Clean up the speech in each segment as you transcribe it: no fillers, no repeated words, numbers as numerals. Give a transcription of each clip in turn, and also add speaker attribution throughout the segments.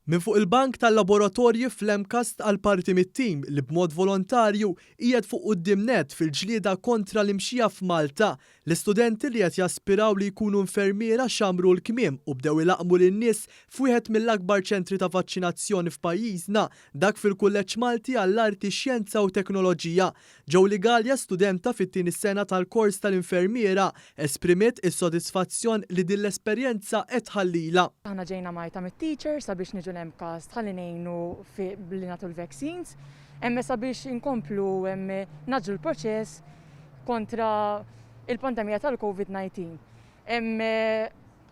Speaker 1: Minn fuq il-bank tal-laboratorji fl-MCAST għal parti mit-tim li b'mod volontarju qiegħed fuq quddiem nett fil-ġlieda kontra l-imxija f'Malta, l-istudenti li qed jaspiraw li jkunu infermiera xammru l-kmiem u bdew ilaqqmu lin-nies f'wieħed mill-akbar ċentri ta' vaċċinazzjoni f'pajjiżna, dak fil-Kulleġġ Malti għall-Arti, Xjenza u Teknoloġija. Jolie Galea, studenta fit-tieni sena tal-kors tal-infermiera, esprimiet is-sodisfazzjon li din l-esperjenza qed tħallilha.
Speaker 2: Aħna ġejna mgħajta mit-teacher sabiex niġu l-MCAST ħalli ngħinu fi billi nagħtu l-vaccines. Hemm sabiex inkomplu ngħaġġlu l-proċess kontra il-pandemija tal-COVID-19.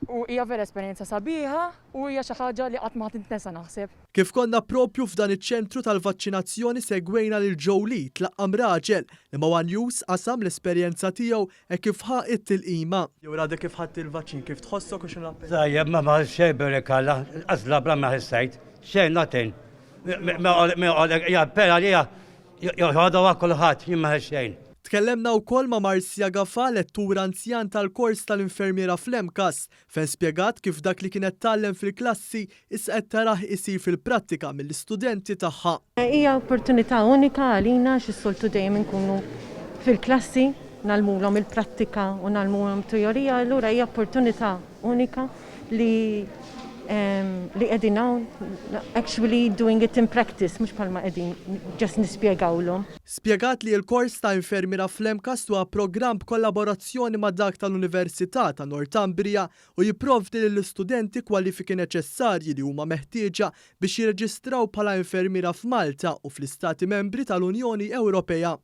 Speaker 2: U hija vera esperjenza sabiħa u hija xi ħaġa li qatt ma tintnesa, naħseb.
Speaker 1: Kif konna propju f'dan iċ-ċentru tal-vaċċinazzjoni, segwejna lil Jolie tlaqqam raġel li ma' ONE News qasam l-esperjenza tiegħu e kif ħa it-tilqima. Jew għadek kif ħadt il-vaċċin, kif tħossok u x'inhu l-appell?
Speaker 3: Tajjeb, ma xejn, baraka, għażla bla ma ħessejt, xejn, nothing. Jappella li joħodha kulħadd, jien ma xejn.
Speaker 1: Tkellemna wkoll ma' Marcia Gafa, lettur anzjan tal-kors tal-infermiera fl-MCAST, fejn spjegat kif dak li kienet tgħallem fil-klassi issa qed tarah isir fil-prattika mill-istudenti tagħha.
Speaker 4: Hija opportunità unika għalina għax is-soltu dejjem inkunu fil-klassi ngħallmulhom il-prattika u ngħallmuhom teorija, allura hija opportunità unika li qegħdin hawn actually doing it in practice, mhux bħalma qegħdin just nispjegawlhom.
Speaker 1: Spjegat li l-kors ta' infermiera fl-MCAST huwa programm b'kollaborazzjoni ma' dak tal-Università ta' Northumbria u jipprovdi lill-istudenti kwalifiki neċessarji li huma meħtieġa biex jirreġistraw bħala infermiera f'Malta u fl-Istati Membri tal-Unjoni Ewropea.